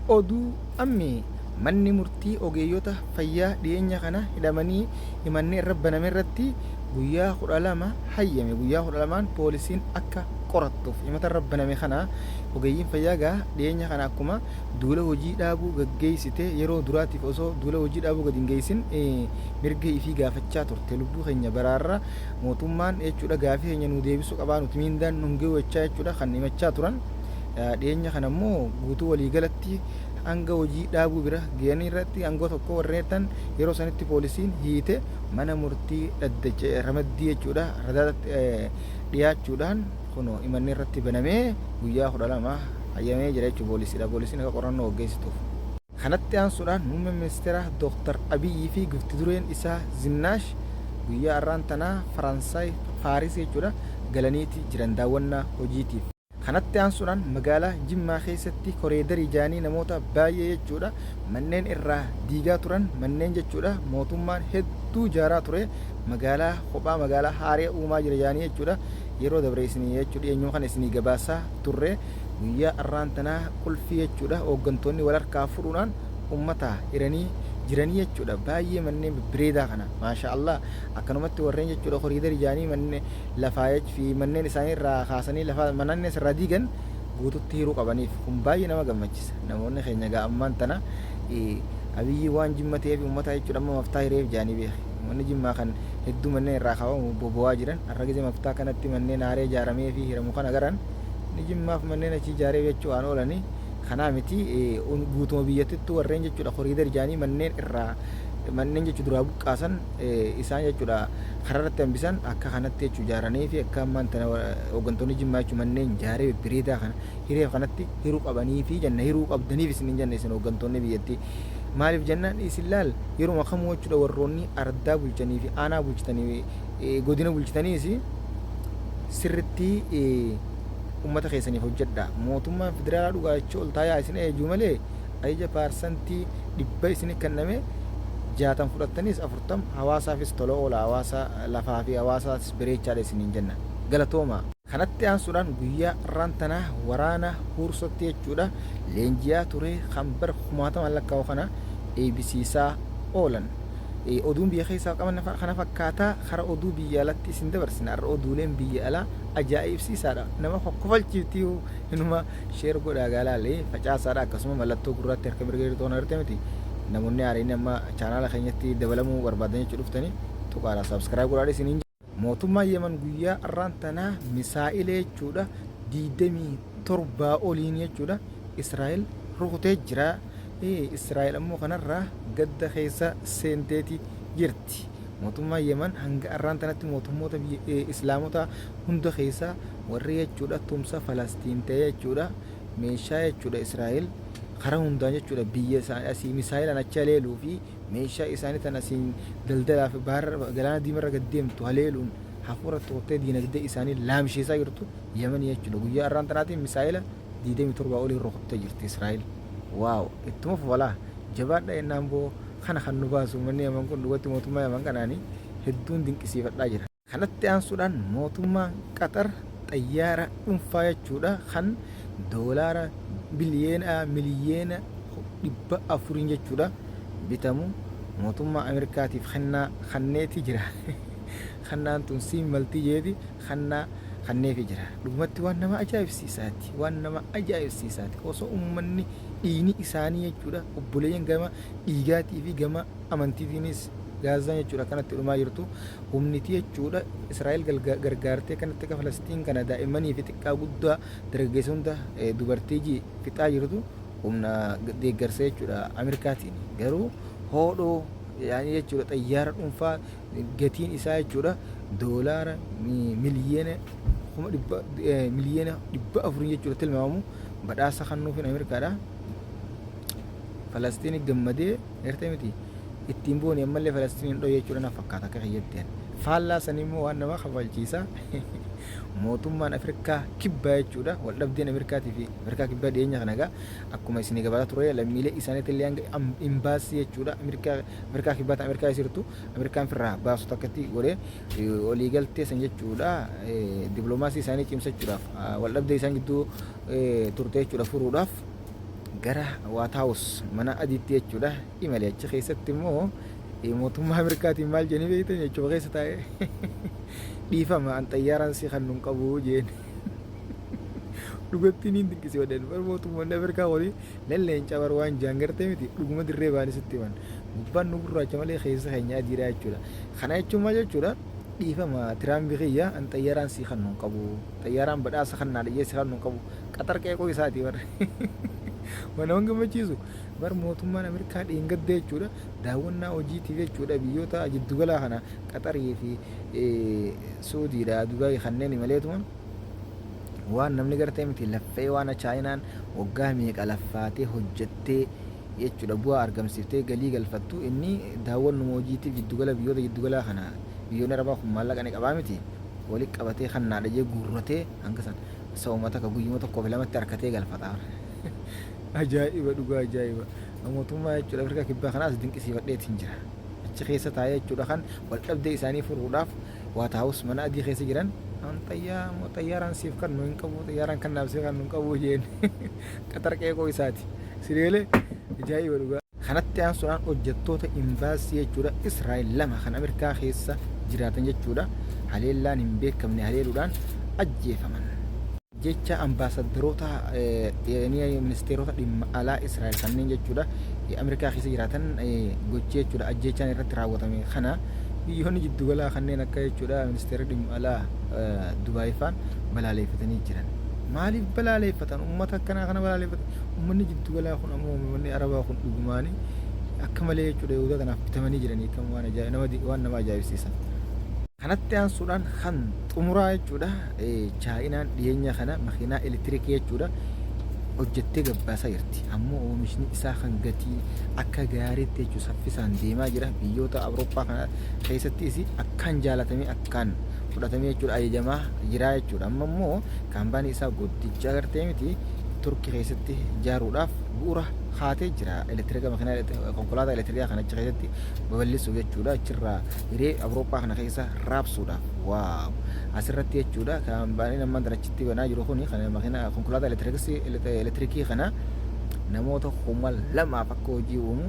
Oduu Ammee Manni murtii ogeeyyota fayyaa dhiyeenya kana hidhamanii himanni irra baname irratti guyyaa 12 hayyame. Guyyaa 12n poolisiin akka qorattuuf himata irra baname kana ogeeyyiin fayyaa gaa dhiyeenya kana akkuma duula hojii dhaabuu gaggeessite yeroo duraatiif osoo duula hojii dhaabuu gadi hin geessin mirga ifii gaafachaa turte. Lubbuu keenya baraarra mootummaan jechuudha gaafii keenya nuu deebisuu qabaa nuti miindaan nun gahu jechaa jechuudha kan himachaa turan. Dhiyeenya kana immoo guutuu waliigalatti hanga hojii dhaabuu bira gahanii irratti aangoo tokko warreen yeroo sanitti poolisiin hiite mana murtii dhaddacha ramaddii jechuudha radaatti dhiyaachuudhaan kunoo himanni irratti banamee guyyaa 12 hayyamee jira jechuudha poolisiidha. Poolisiin akka qorannoo gaggeessituuf. Kanatti aansuudhaan muummeen ministeeraa Dooktar Abiyyii fi gifti dureen isaa Zinnaash guyyaa har'aan tanaa Faransaay Paaris jechuudha galaniiti jiran daawwannaa hojiitiif. Kanatti aansuudhaan magaalaa Jimmaa keessatti koreedarii jaanii namoota baay'ee jechuudha manneen irraa diigaa turan manneen jechuudha mootummaan hedduu jaaraa ture magaalaa kophaa magaalaa haaree uumaa jira jaanii jechuudha yeroo dabre isinii jechuu dhiyeenyuma kana isinii gabaasaa turre guyyaa arraan tanaa qulfii jechuudha hooggantoonni wal harkaa fuudhuudhaan ummata hiranii jiranii jechuudha baay'ee manneen bibbireedaa kana maasha Allah akkanumatti warreen jechuudha koriidarii jaanii manneen lafaa fi manneen isaanii irraa kaasanii lafa manneen irraa diigan guututti hiruu qabaniif kun baay'ee nama gammachisa. Namoonni keenya gaa ammaan tana Abiyyi waan Jimma ta'eef uummata jechuudha amma maftaa hireef jaanii beeki. Uummanni Jimmaa kan hedduu manneen irraa kaafamu bobowaa jiran har'a gizee maftaa kanatti manneen haaree ijaaramee fi hiramu kana garan inni Jimmaaf manneen achi ijaareef jechuu waan oolanii kanaa miti guutuma biyyatittuu warreen jechuudha koriidar jaanii manneen irraa manneen jechuu duraa buqqaasan isaan jechuudha karaa irratti hambisan akka kanatti jechuu ijaaranii fi akka ammaan tana hooggantoonni Jimmaa jechuu manneen ijaaree bebbereedaa kana hireef kanatti hiruu qabanii fi jenna hiruu qabdaniif isin hin jenne isin hooggantoonni biyyattii maaliif jennaan isin laal yeruma kamuu jechuudha warroonni ardaa bulchanii fi aanaa bulchitanii godina bulchitaniis sirritti ummata keessaniif hojjedha mootummaan federaalaa dhugaa jechuu ol taayaa isin eejuu malee ajaja paarsantii 100 isini kenname 60 fudhattaniis 40 hawaasaafis tola oola hawaasa lafaa fi hawaasaas bareechaadha isiniin jenna. Galatoomaa! Kanatti aansuudhaan guyyaa arraan tanaa waraana Huursotti jechuudha leenji'aa ture kan bar kumaatamaan lakkaa'u kana eeybisiisaa oolan. Oduun biyya keessaa qaban kana fakkaata kara oduu biyya alatti isin dabarsina. Har'a oduuleen biyya alaa ajaa'ibsiisaadha. Nama kokkofalchiiftiyu inuma Share godhaa gaa laali facaasaadha akkasuma mallattoo gurraatti harka mirga jirtu kana argite miti namoonni haareen amma chaanaala keenyatti dabalamuu barbaadan jechuu dhuftanii tuqaadha subscribe godhaa isiniin mootummaan Yemen guyyaa arraan tanaa misaa'ila jechuudha 27 oliin jechuudha Israa'el rukutee jira. Israa'el ammoo kanarraa gadda keessa seenteeti jirti. Mootummaan Yemen hanga arraan tanatti mootummoota biyya Islaamota hunda keessaa warri jechuudha tumsa Falastiin ta'ee jechuudha meeshaa jechuudha Israa'el karaa hundaan jechuudha biyya isaanii asii misaa'ilaan achi haleeluu fi meeshaa isaanii tan asiin daldalaa fi baara galaana diimarra gad deemtu haleeluun hafuura tuqxee diinagdee isaanii laamsheessaa jirtu Yemeni jechuudha. Guyyaa arraan tanaatiin misaa'ila 27 oliin rukuttee jirti Israa'el. Waaw ittuma fufalaa jabaadha jennaan boo kana kan nu baasu uummanni Yaman kun dhugatti mootummaa Yaman kanaanii hedduun dinqisiifadhaa jira. Kanatti aansuudhaan mootummaan Qaxar xayyaara dhunfaa jechuudha kan doolaara biliyeena miliyeena 400n jechuudha bitamu mootummaa Ameerikaatiif kennaa kanneeti jira. Kennaan tun siin maltii jeeti kennaa kanneefi jira. Dhugumatti waan nama ajaa'ibsiisaati. Waan nama ajaa'ibsiisaati. Osoo uummanni dhiigni isaanii jechuudha obboleeyyan gama dhiigaatii fi gama amantiitiinis Gaazaan jechuudha kanatti dhumaa jirtu humniti jechuudha Israa'el gargaartee kanatti akka Falastiin kana daa'immanii fi xiqqaa guddaa dargaggeessa hunda dubartii ji fixaa jirtu humna deeggarsa jechuudha Ameerikaatiin garuu hoodhoo yaani jechuudha xayyaara dhuunfaa gatiin isaa jechuudha doolaara miliyoona kuma dhibba miliyoona 400 jechuudha tilmaamamu badhaasa kennuufiin Ameerikaadha. Falastiin gammadee eertee miti ittiin booni ammallee Falastiin hin dhoye jechuudha na fakkaata akka kiyyatti. Faallaa sanii immoo waan nama kafalchiisa. Mootummaan Afrikaa kibbaa jechuudha wal dhabdeen Ameerikaatii fi Afrikaa kibbaa dhiyeenya kana egaa akkuma isinii gabaasaa ture lammiilee isaaniitti illee hanga imbaasii jechuudha Ameerikaa Afrikaa kibbaa ta'an Ameerikaa jirtu Ameerikaan firraa baasu takkatti godhee waliigaltee san jechuudha dippiloomaasii isaanii cimsachuudhaaf wal dhabdee isaan gidduu turte jechuudha furuudhaaf Gara Waat Haawus mana adiitti jechuudha imale. Achi keessatti immoo mootummaa Ameerikaatiin maal jedhanii beektan jechuudha keessa taa'ee dhiifama an xayyaaraan si kan nun qabu jeen. Dhugattiin hin dinqisiifadhan bar mootummoonni Ameerikaa waliin lalleencaa bar waan jaan gartee miti dhuguma dirree ba'anii sitti himan. Gubbaan nu gurraacha malee keessa keenya adiidha jechuudha. Kana jechuun maal jechuudha? Dhiifama Tiraampi kiyya an xayyaaraan sii kan nun qabu. Xayyaaraan badhaasa kan naa dhiyyeessi kan nun qabu. Qaxar qeequu isaati bar. Waan nama gammachiisu bar mootummaan Ameerikaa dheengadda jechuudha daawwannaa hojiitiif jechuudha biyyoota jiddugalaa kana Qaxarii fi Suudiidha Dubaay kanneen imaleetuma waan namni gartee miti laffee waan Chaayinaan waggaa meeqa laffaatee hojjettee jechuudha bu'aa argamsiiftee galii galfattu inni daawwannuma hojiitiif jiddugala biyyoota jiddugalaa kana biyyoonni Arabaa kun maallaqa ni qabaa miti wali qabatee kannaadha jee guurratee hanga san sa'uma takka guyyuma tokkoo fi lamatti harkatee galfata. Ajaa'iba dhugaa ajaa'iba. Mootummaa jechuudha Afrikaa Kibbaa kanaas dinqisiifadheetiin jira. Achi keessa taa'ee jechuudha kan wal dhabdee isaanii furuudhaaf Waat Haawus mana adii keessa jiran an xayyaaraan siif kannu hin qabu xayyaaraan kan naaf siif kannu hin qabu jeen qaxar qeeqoo isaati. Sireelee ajaa'iba dhugaa. Kanatti aansuudhaan hojjettoota imbaasii jechuudha Israa'el lama kan Ameerikaa keessa jiraatan jechuudha haleellaan hin beekamne haleeluudhaan ajjeefaman. Jecha ambaasaddaroota ministeerota dhimma alaa Israa'el kanneen jechuudha Ameerikaa keessa jiraatan gochi jechuudha ajjeechaan irratti raawwatame kana biyyoonni jiddugalaa kanneen akka jechuudha ministeerri dhimma alaa Dubaay faan balaaleeffatanii jiran. Maaliif balaaleeffatan? Uummata akkanaa kana balaaleeffatan. Uummanni jiddugalaa kun ammoo uummanni Arabaa kun dhugumaanii akka malee jechuudha Yihudaa kanaaf bitamanii jiranii kan waan ajaa'ib waan nama ajaa'ibsiisan. Kanatti aansuudhaan kan xumuraa jechuudha Chaayinaan dhiyeenya kana makiinaa elektirikii jechuudha hojjettee gabbaasaa jirti. Ammoo oomishni isaa kan gatii akka gaariitti jechuudha saffisaan deemaa jira. Biyyoota Awurooppaa kana keessattis akkaan jaalatamee akkaan fudhatamee jechuudha ajajamaa jira jechuudha. Amma immoo kaampaanii isaa guddicha agartee miti Turkii keessatti ijaaruudhaaf bu'uura kaatee jira. Elektirika makiinaa konkolaataa elektirikaa kana achi keessatti babal'isuuf jechuudha. Achirraa hiree Awurooppaa kana keessa raabsuudhaaf. Waaw! Asirratti jechuudha kaampaaniin ammaan tana achitti banaa jiru kuni kana makiinaa konkolaataa elektirikii kana namoota 2000f akka hojii uumu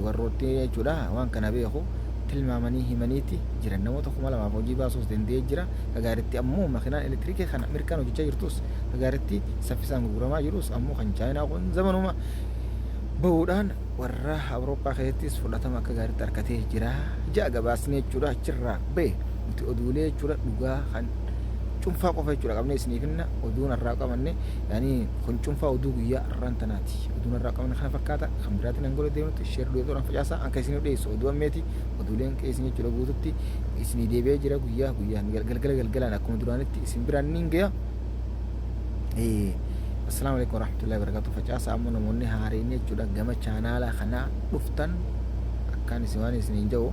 warrootni jechuudha waan kana beeku tilmaamanii himaniiti jiran. Namoota 2000f hojii baasuus danda'ee jira. Kagaaritti ammoo makiinaan elektirikii kan Ameerikaan hojjechaa jirtus kagaaritti saffisaan gurguramaa jirus ammoo kan Chaayinaa kun zamanuma bahuudhaan warra Awurooppaa keessattis fudhatama akka gaariitti argatee jira ja'a gabaasni jechuudha achirraa bahe. Nuti oduulee jechuudha dhugaa kan cunfaa qofa jechuudha qabnee isiniif hinna oduun har'aa qabanne yaani kun cunfaa oduu guyyaa har'aan tanaati. Oduun har'aa qabanne kana fakkaata. Kan biraatiin hanga deemnutti share godhuudhaan facaasaa anka isiniif dhiyeessu oduu ammeeti oduuleen keessan jechuudha guututti isinii deebi'ee jira guyyaa guyyaan galgala galgalaan akkuma duraanitti isin biraan niin gaya. Assalaamu alaikum warahmatullahi wabarakatuh. Facaasaa ammoo namoonni haareen jechuudha gama chaanaala kanaa dhuftan akkaan isin waan isiniin jedhu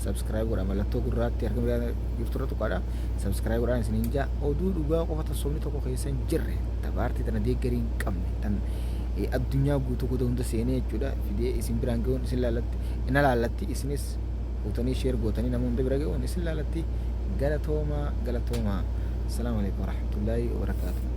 subscribe godha mallattoo gurraatti harka mirgaa jirturra tuqaadha subscribe godhaan isiniin jaa oduu dhugaa qofa tasoomni tokko keessa hin jirre tabaartii tana deeggarii hin qabne tan addunyaa guutuu goda hunda seenee jechuudha fidee isin biraan ga'uun isin laallatti ina laallatti isinis fuutanii share gootanii nama hunda bira ga'uun isin laalatti galatoomaa galatoomaa. Assalaamu alaikum warahmatullahi wabarakatuh.